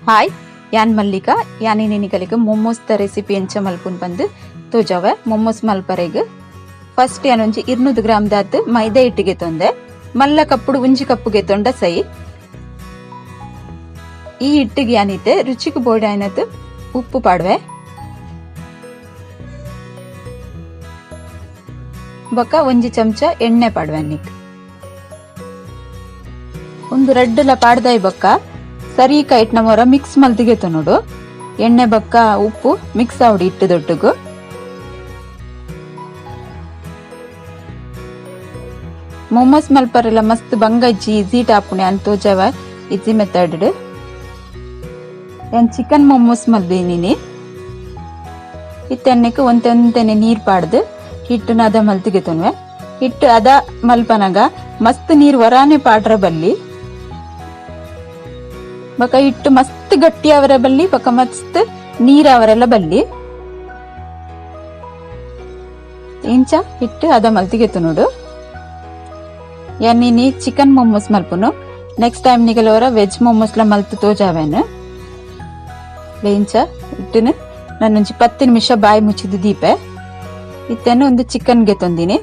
Hi ಯಾನ್ ಮಲ್ಲಿಕಾ. ಯಾನ್ ನಿನಿಕಲಿಗೆ momos the recipe ಎಂಚ ಮಲ್ಪುನ್ ಪಂದ್ ತೋಜಾವೆ. ಮೊಮೋಸ್ ಮಲ್ಪರೆಗ್ ಫಸ್ಟ್ ಯಾನ್ ಒಂಜಿ 200 ಗ್ರಾಮ್ ದಾತ್ ಮೈದಾ ಹಿಟ್ಟಿಗೆ ತೊಂದೆ. ಮಲ್ಲ ಕಪ್ಪುಡು ಒಂಜಿ ಕಪ್ಪುಗೆ ತೊಂಡ ಸೈ. ಈ ಹಿಟ್ಟಿಗೆ ಯಾನಿತ್ತೆ ರುಚಿಗೆ ಬೋಡಾಯಿನತ್ ಉಪ್ಪು ಪಾಡುವೆ. ಬೊಕ್ಕ ಒಂಜಿ ಚಮಚ ಎಣ್ಣೆ ಪಾಡುವೆ. ಅನ್ನಿಕ್ ಒಂದು ರಡ್ಡುಲ ಪಾಡ್ದಾಯಿ ಬೊಕ್ಕ ಸರಿ ಕೈಟ್ ನಮೊರ ಮಿಕ್ಸ್ ಮಲ್ತಿಗೆ ನೋಡು. ಎಣ್ಣೆ ಬೊಕ್ಕ ಉಪ್ಪು ಮಿಕ್ಸ್ ಆವಡಿ ಹಿಟ್ಟು ದೊಟ್ಟುಗು. ಮೊಮೋಸ್ ಮಲ್ಪರೆಲ್ಲ ಮಸ್ತ್ ಬಂಗ ಇಜ್ಜಿ, ಈಸಿ ಟಾಪುಣೆ ಅಂತ ತೋಜವ ಈಸಿ ಮೆಥಡ್. ಯಾನ್ ಚಿಕನ್ ಮೊಮೋಸ್ ಮಲ್ದಿನಿ. ಇತ್ತೆಣ್ಣೆಕ್ ಒಂತೆ ಒಂತೆನೆ ನೀರ್ ಪಾಡ್ದು ಹಿಟ್ಟುನ ಅದ ಮಲ್ತಿಗೆ ತೊನ್ವೆ. ಹಿಟ್ಟು ಅದ ಮಲ್ಪನಗ ಮಸ್ತ್ ನೀರ್ ವರಾನೆ ಪಾಡ್ರ ಬಲ್ಲಿ. ಬೊಕ ಹಿಟ್ಟು ಮಸ್ತ್ ಗಟ್ಟಿ ಅವರ ಬಲ್ಲಿ, ಬೊಕ ಮಸ್ತ್ ನೀರ್ ಅವರೆಲ್ಲ ಬಲ್ಲಿ. ಇಂಚ ಹಿಟ್ಟು ಅದ ಮಲ್ತಿಗೆ ನೋಡು. ಯಾನ್ ಚಿಕನ್ ಮೊಮೋಸ್ ಮಲ್ಪುನು. ನೆಕ್ಸ್ಟ್ ಟೈಮ್ ನಿಗಲವರ ವೆಜ್ ಮೊಮೋಸ್ ಲ ಮಲ್ತು ತೋಜಾವೇನು. ಇಂಚ ಹಿಟ್ಟುನು ನಾನೊಂಜಿ 10 ನಿಮಿಷ ಬಾಯಿ ಮುಚ್ಚಿದ ದೀಪೆ. ಇತ್ತೆನು ಒಂದು ಚಿಕನ್ ಗೆ ತಂದಿನಿ.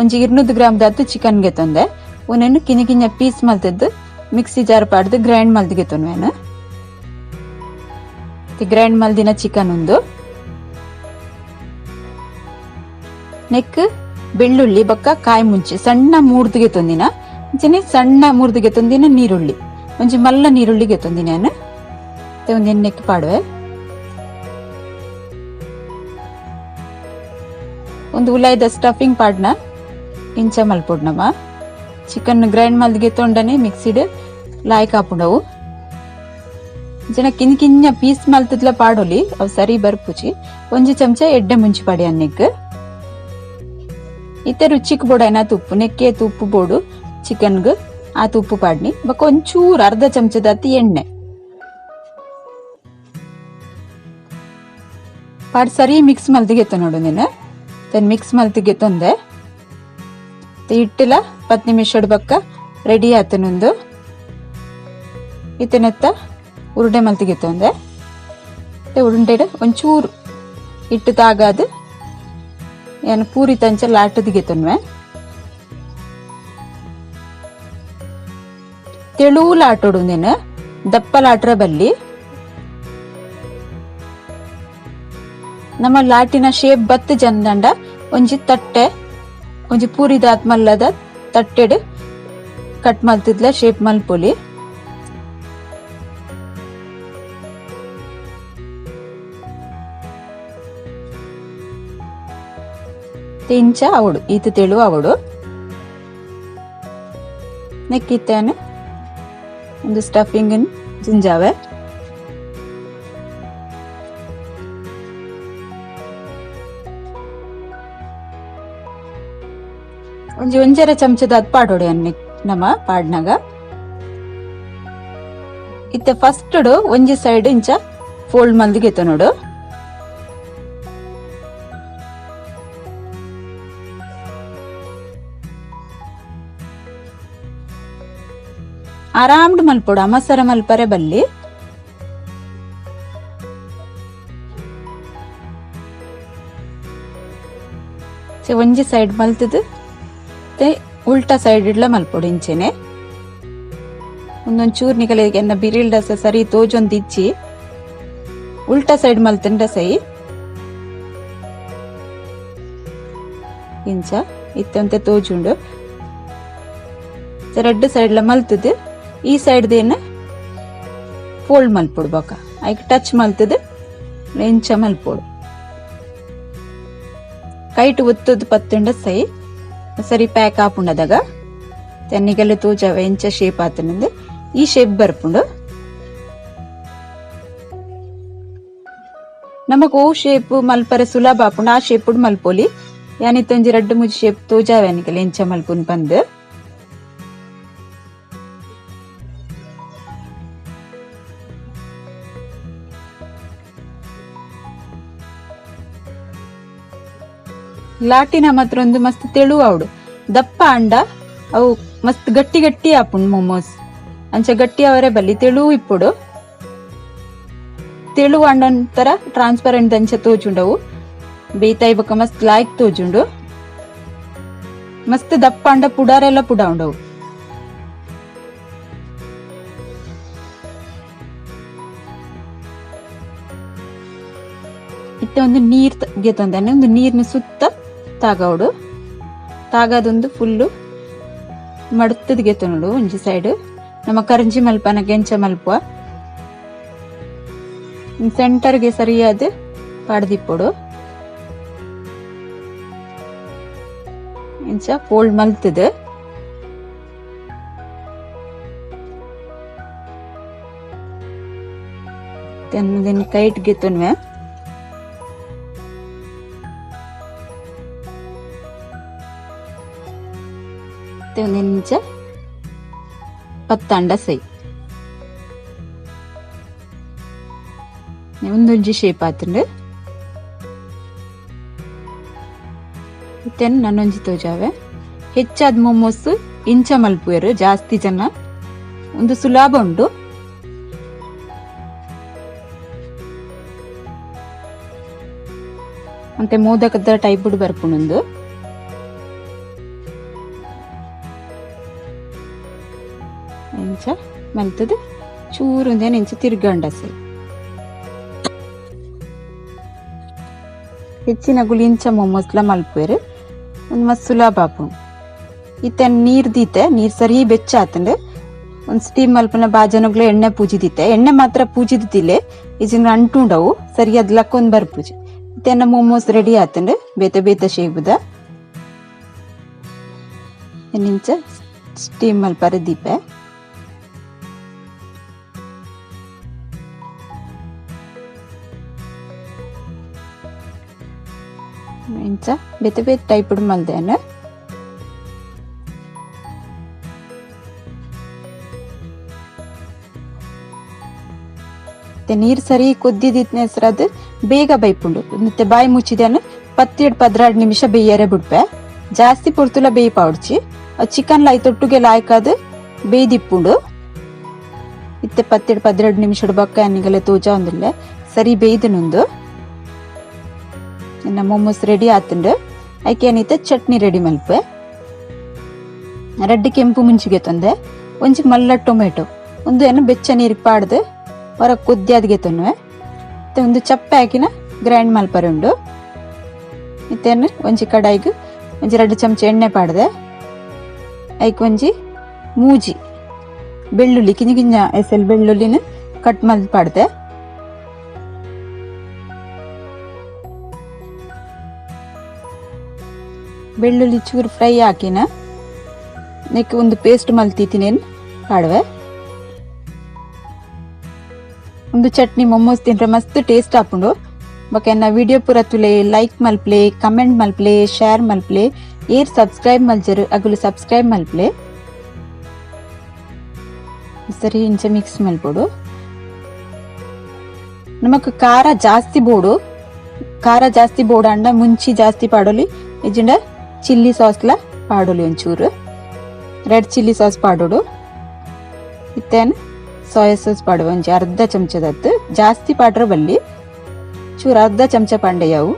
ಒಂಜಿ 200 ಗ್ರಾಮ್ ದಾತು ಚಿಕನ್ ಗೆ ತಂದೆ. ಒಂದೇನು ಕಿನಿ ಕಿಂಜ ಪೀಸ್ ಮಲ್ತಿದ್ದು ಮಿಕ್ಸಿ ಜಾರ್ ಪಾಡ್ದು ಗ್ರೈಂಡ್ ಮಲ್ದಿಗೆ ತೊನ್ವೇನು. ಗ್ರೈಂಡ್ ಮಲ್ದಿನ ಚಿಕನ್ ಒಂದು ನೆಕ್ ಬೆಳ್ಳುಳ್ಳಿ ಬೊಕ್ಕ ಕಾಯಿ ಮುಂಚಿ ಸಣ್ಣ ಮೂರ್ದಿಗೆ ತೊಂದಿನ. ಅಂಚನೆ ಸಣ್ಣ ಮೂರ್ದಿಗೆ ತೊಂದಿನ ನೀರುಳ್ಳಿ, ಒಂಜಿ ಮಲ್ಲ ನೀರುಳ್ಳಿಗೆ ತೊಂದಿನ. ಒಂದು ಎಣ್ಣೆಕ್ ಪಾಡುವೆ. ಒಂದು ಉಲಾಯ್ದ ಸ್ಟಫಿಂಗ್ ಪಾಡ್ನ ಇಂಚ ಮಲ್ಪೊಡ್ನಮ್ಮ. ಚಿಕನ್ ಗ್ರೈಂಡ್ ಮಲ್ದಿಗೆ ತೊಂಡನೆ ಮಿಕ್ಸಿಡ್ ಲಾಯ್ಕ್ ಆಪುಂಡವು. ಜನ ಕಿನ್ ಕಿಂಜ ಪೀಸ್ ಮಲ್ತದ್ಲ ಪಾಡೊಲಿ, ಅವು ಸರಿ ಬರ್ಪುಚಿ. ಒಂಜಿ ಚಮಚ ಎಡ್ಡೆ ಮುಂಚಿ ಪಾಡಿ ಅನ್ನೆಕ್. ಇತ್ತೆ ರುಚಿಕ್ ಬೋಡೈನ ತುಪ್ಪು, ನೆಕ್ಕೆ ತುಪ್ಪು ಬೋಡು ಚಿಕನ್ಗ್, ಆ ತುಪ್ಪು ಪಾಡ್ನಿ. ಬೊಕ ಒಂಚೂರು ಅರ್ಧ ಚಮಚದಾತಿ ಎಣ್ಣೆ ಪಾಡ್ ಸರಿ ಮಿಕ್ಸ್ ಮಲ್ತಿಗೆತ್ತ ನೋಡು ನೀನು. ತನ್ ಮಿಕ್ಸ್ ಮಲ್ತಿಗೆ ತೊಂದೆ ಹಿಟ್ಟಿಲ 10 ನಿಮಿಷದ ಬಕ್ಕ ರೆಡಿ ಆತನೊಂದು. ಇತ್ತನೆತ್ತ ಉರುಂಡೆ ಮಲ್ತಿಗೆ ತೊಂದೆ. ಉರುಂಡೆಡ್ ಒಂಚೂರು ಹಿಟ್ಟು ತಾಗಾದು ಏನು ಪೂರಿ ತಂಚ ಲಾಟದಿಗೆ ತೊನ್ವೆ. ತೆಳು ಲಾಟೋಡು ನೀನು, ದಪ್ಪ ಲಾಟ್ರ ಬಲ್ಲಿ. ನಮ್ಮ ಲಾಟಿನ ಶೇಪ್ ಬತ್ತು ಜಂದಂಡ ಒಂಜಿ ತಟ್ಟೆ ಒಂಜಿ ಪೂರಿದ ಮಲ್ಲದ ತಟ್ಟೆಡ್ ಕಟ್ ಮಲ್ತಿದ್ಲ ಶೇಪ್ ಮಲ್ಪೊಲಿ. ಇಂಚ ಅವಡು ಈತ ತೆಳು ಅವಡು ನೆಕ್ಕಿತ್ತಾನೆ ಒಂದು ಸ್ಟಫಿಂಗ್ ಜಿಂಜಾವೆ. ಒಂಜಿ ಒಂಜರೆ ಚಮಚದ ಅದು ಪಾಡೋಡಿ ಅನ್ನಿ ನಮ್ಮ ಪಾಡ್ನಾಗ. ಇತ್ತೆ ಫಸ್ಟ್ ಒಂಜಿ ಸೈಡ್ ಇಂಚ ಫೋಲ್ಡ್ ಮಲ್ದಿಗೆತ್ತ ನೋಡು. ಆರಾಮ್ಡ್ ಮಲ್ಪೊಡು, ಅಮಸರ ಮಲ್ಪರೆ ಬಲ್ಲಿ. ಒಂಜಿ ಸೈಡ್ ಮಲ್ತದು ಉಲ್ಟಾ ಸೈಡ್ ಇಡ್ಲ ಮಲ್ಪೊಡು ಇಂಚೆನೆ. ಒಂದೊಂದ್ ಚೂರ್ ನಿಕಲೆ ಎನ್ನ ಬಿರಿಲ್ಡಸ ಸರಿ ತೋಜೊಂದು ಇಚ್ಚಿ. ಉಲ್ಟಾ ಸೈಡ್ ಮಲ್ತಂಡ ಸೈ ಇಂಚ ಇತ್ತಂತೆ ತೋಜುಂಡು. ರೆಡ್ ಸೈಡ್ ಲ ಮಲ್ತದು ಈ ಸೈಡ್ ದೇನ ಫೋಲ್ಡ್ ಮಲ್ಪೊಡು. ಬೊಕ ಐಕ್ ಟಚ್ ಮಲ್ತದು ಇಂಚ ಮಲ್ಪೊಡು. ಕೈಟ್ ಒತ್ತದು ಪತ್ತುಂಡ ಸೈ ಸರಿ ಪ್ಯಾಕ್ ಆಪುಂಡದಾಗ. ತೆನ್ನಿಗೆಲ್ಲ ತೋಜಾವೆ ಇಂಚ ಶೇಪ್ ಆತನಂದು. ಈ ಶೇಪ್ ಬರ್ಪುಂಡು ನಮಕ್ ಓ ಶೇಪ್ ಮಲ್ಪರೆ ಸುಲಭ ಆಪುಂಡು, ಆ ಶೇಪ್ ಮಲ್ಪೊಲಿ. ಯಾನಿತ್ತೊಂಜಿ ರಡ್ಡು ಮುಜಿ ಶೇಪ್ ತೋಜಾವೆ ಅನಿಕಲೆ ಇಂಚ ಮಲ್ಪುನ್ ಪಂದ್. ಲಾಟಿನ ಮಾತ್ರ ಒಂದು ಮಸ್ತ್ ತೆಳು ಅವಡು, ದಪ್ಪ ಅಂಡ ಅವು ಮಸ್ತ್ ಗಟ್ಟಿ ಗಟ್ಟಿ ಆಪುಂಡು ಮೊಮೋಸ್. ಅಂಚ ಗಟ್ಟಿ ಅವರೇ ಬಲ್ಲಿ, ತೆಳು ಇಪ್ಪುಡು. ತೆಳು ಅಂಡೊಂತರ ಟ್ರಾನ್ಸ್ಪರೆಂಟ್ ದಂಚ ತೋಜುಂಡವು ಬೇತಾಯಿ ಬೊಕ್ಕ ಮಸ್ತ್ ಲಾಯ್ಕ್ ತೋಜುಂಡು ಮಸ್ತ್ ದಪ್ಪ ಅಂಡ ಪುಡಾರೆಲ್ಲ ಪುಡ ಉಂಡವು. ಇತ್ತೆ ಒಂದು ನೀರ್ ಗೆತೊಂದಾನೆ ಒಂದು ನೀರ್ನ ಸುತ್ತ ತಾಗವಡು ತಾಗದೊಂದು ಫುಲ್ಲು ಮಡ್ತದ ಗೆತೊನೊಡು ಒಂಜಿ ಸೈಡ್ ನಮ್ಮ ಕರಂಜಿ ಮಲ್ಪನ ಗೆಂಚ ಮಲ್ಪುವ ಸೆಂಟರ್ಗೆ ಸರಿಯಾದ ಪಾಡ್ದಿಪ್ಪೊಡು ಇಂಚ ಫೋಲ್ಡ್ ಮಲ್ತದ ದಿನ ಕೈಟ್ ಗೆತೊನ್ವೆ ಒಂದಿಂಚ ಪತ್ತಂಡ ಸೈ ಒಂದೊಂಜಿ ಶೇಪ್ ಆತುಂಡು. ಇತ್ತೆನ್ ನನ್ನೊಂಜಿ ತೋಜಾವೆ ಹೆಚ್ಚಾದ ಮೊಮೋಸ್ ಇಂಚ ಮಲ್ಪುವೆರು ಜಾಸ್ತಿ ಜನ ಒಂದು ಸುಲಭ ಉಂಡು. ಅಂತೆ ಮೋದಕದ ಟೈಪ್ ಬರ್ಪುಂಡು. ಇಂಚ ಮಲ್ತದ ಚೂರು ಇಂಚ ತಿರ್ಗಂಡಸೆ ಹೆಚ್ಚಿನ ಇಂಚ ಮೊಮೋಸ್ಲ ಮಲ್ಪುವೆರು ಒಂದು ಮಸ್ತ್ ಸುಲಭ ಆಪುಂಡು. ಇತ್ತೆ ನೀರ್ ದೀತೆ ನೀರ್ ಸರಿ ಬೆಚ್ಚ ಆತಂಡು ಒಂದು ಸ್ಟೀಮ್ ಮಲ್ಪುನ ಬಾಜನಗ್ಲ ಎಣ್ಣೆ ಪೂಜಿದಿತ್ತೆ ಎಣ್ಣೆ ಮಾತ್ರ ಪೂಜಿದಿತ್ತಿಲ್ಲೆ ಇಜಿನ ಅಂಟುಂಡವು ಸರಿಯಾದ ಲಕ್ಕೊಂದು ಬರ್ಪುಜಿ. ಇತ್ತೆ ಮೊಮೋಸ್ ರೆಡಿ ಆತಂಡು ಬೇತೆ ಬೇತೆ ಶೇಪುದ ಇಂಚ ಸ್ಟೀಮ್ ಮಲ್ಪರೆ ದೀಪೆ. ಇಂಚ ಬೇತೆ ಬೇತೆ ಟೈಪ್ ಮಲ್ದೇನ. ನೀರ್ ಸರಿ ಕೊದ್ದಿದ್ನೆ ಹೆಸರದು ಬೇಗ ಬೈಪುಂಡು. ಮತ್ತೆ ಬಾಯಿ ಮುಚ್ಚಿದೇನು 10-12 ನಿಮಿಷ ಬೇಯರೆ ಬಿಡ್ಪೆ ಜಾಸ್ತಿ ಪೊರ್ತುಲ ಬೇಯಿ ಪಾವಡ್ಚಿ ಚಿಕನ್ ಲಾಯ್ ತೊಟ್ಟುಗೆ ಲಾಯ್ಕಾದ್ ಬೇಯ್ದಿಪ್ಪುಂಡು. ಇತ್ತೆ 10-12 ನಿಮಿಷ ಬೊಕ್ಕ ಅನ್ನಿಗಲೆ ತೋಜ ಒಂದಿಲ್ಲ ಸರಿ ಬೇಯ್ದನುಂದು. ಇನ್ನ ಮೊಮೋಸ್ ರೆಡಿ ಆತುಂಡು. ಐಕೆ ಏನಿತ್ತೆ ಚಟ್ನಿ ರೆಡಿ ಮಲ್ಪೆ. ರಡ್ಡ್ ಕೆಂಪು ಮುಂಚಿಗೆ ತಂದೆ ಒಂಜಿ ಮಲ್ಲ ಟೊಮೆಟೊ ಒಂದು ಏನು ಬೆಚ್ಚ ನೀರಿಗೆ ಪಾಡ್ದು ಹೊರ ಕುದ್ದಿಯಾದ್ಗೆ ತೊನ್ನುವೆ. ಮತ್ತೆ ಒಂದು ಚಪ್ಪೆ ಹಾಕಿನ ಗ್ರೈಂಡ್ ಮಲ್ಪರೆ ಉಂಡು. ಇತ್ತೇನು ಒಂಜಿ ಕಡಾಯಿಗ್ ಒಂಜಿ 2 ಚಮಚ ಎಣ್ಣೆ ಪಾಡ್ದೆ ಐಕ್ ಒಂಜಿ ಮೂಜಿ ಬೆಳ್ಳುಳ್ಳಿ ಕಿಂಜ ಕಿಂಜ ಎಸೆಲ್ ಬೆಳ್ಳುಳ್ಳಿನ ಕಟ್ ಮಲ್ತ್ ಪಾಡ್ದೆ. ಬೆಳ್ಳುಳ್ಳಿ ಚೂರು ಫ್ರೈ ಹಾಕಿನ ನೆಕ್ ಒಂದು ಪೇಸ್ಟ್ ಮಲ್ತಿದ್ದೀನಿ ಪಾಡುವೆ. ಒಂದು ಚಟ್ನಿ ಮೊಮೋಸ್ ತಿಂದ್ರೆ ಮಸ್ತ್ ಟೇಸ್ಟ್ ಆಪುಂಡು. ಬೊಕ ಎನ್ನ ವಿಡಿಯೋ ಪೂರ ತುಲೆ ಲೈಕ್ ಮಲ್ಪ್ಲೆ ಕಮೆಂಟ್ ಮಲ್ಪ್ಲೆ ಶೇರ್ ಮಲ್ಪ್ಲೆ ಏರ್ ಸಬ್ಸ್ಕ್ರೈಬ್ ಮಲ್ಜರು ಅಗುಲು ಸಬ್ಸ್ಕ್ರೈಬ್ ಮಲ್ಪ್ಲೆ ಸರಿ ಇಂಚ ಮಿಕ್ಸ್ ಮಲ್ಪೊಡು. ನಮಕ್ ಖಾರ ಜಾಸ್ತಿ ಬೋಡು ಖಾರ ಜಾಸ್ತಿ ಬೋಡಾಂಡ ಮುಂಚಿ ಜಾಸ್ತಿ ಪಾಡೊಲಿ ಇಜ್ಜಿಂಡ ಚಿಲ್ಲಿ ಸಾಸ್ ಲ ಪಾಡೊಲಿ ಒಂಚೂರು red chilli sauce ಪಾಡೊಡು. ಇತ್ತೇನು ಸೋಯಾ ಸಾಸ್ ಪಾಡುವ ಒಂಜಿ ಅರ್ಧ ಚಮಚದತ್ತು ಜಾಸ್ತಿ ಪಾಡ್ರ ಬಲ್ಲಿ ಚೂರು ಅರ್ಧ ಚಮಚ ಪಾಂಡೆಯವು.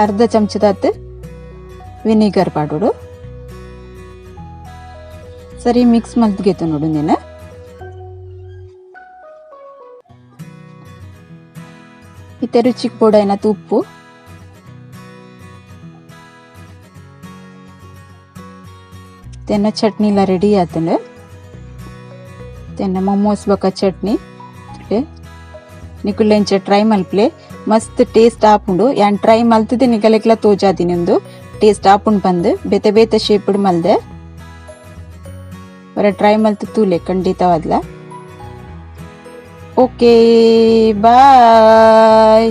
ಅರ್ಧ ಚಮಚದತ್ತು ವಿನಿಗರ್ ಪಾಡೊಡು. ಸರಿ ಮಿಕ್ಸ್ ಮಲ್ತ್ಗೆತು ನೋಡು ನೀನು. ಇತ್ತೆ ರುಚಿಗೆ ಬೋಡಾಯಿನಾತ್ ಉಪ್ಪು ತೆನ್ನ ಚಟ್ನಿಲ ರೆಡಿ ಆತಂಡು. ತೆನ್ನ ಮೊಮೋಸ್ ಬೊಕ ಚಟ್ನಿ ನಿಕುಲು ಇಂಚ ಟ್ರೈ ಮಲ್ಪ್ಲೆ ಮಸ್ತ್ ಟೇಸ್ಟ್ ಆಪುಂಡು. ಯಾನ್ ಟ್ರೈ ಮಲ್ತದೆ ನಿಕಲೆಗ್ಲ ತೋಜಾದಿನಿ ಉಂದು ಟೇಸ್ಟ್ ಆಪುಂಡು ಪಂದ್ ಬೇತೆ ಬೇತೆ ಶೇಪುಡು ಮಲ್ದೆ ಒರ ಟ್ರೈ ಮಲ್ತ್ ತೂಲೆ ಖಂಡಿತವಾದ್ಲ. Okay bye.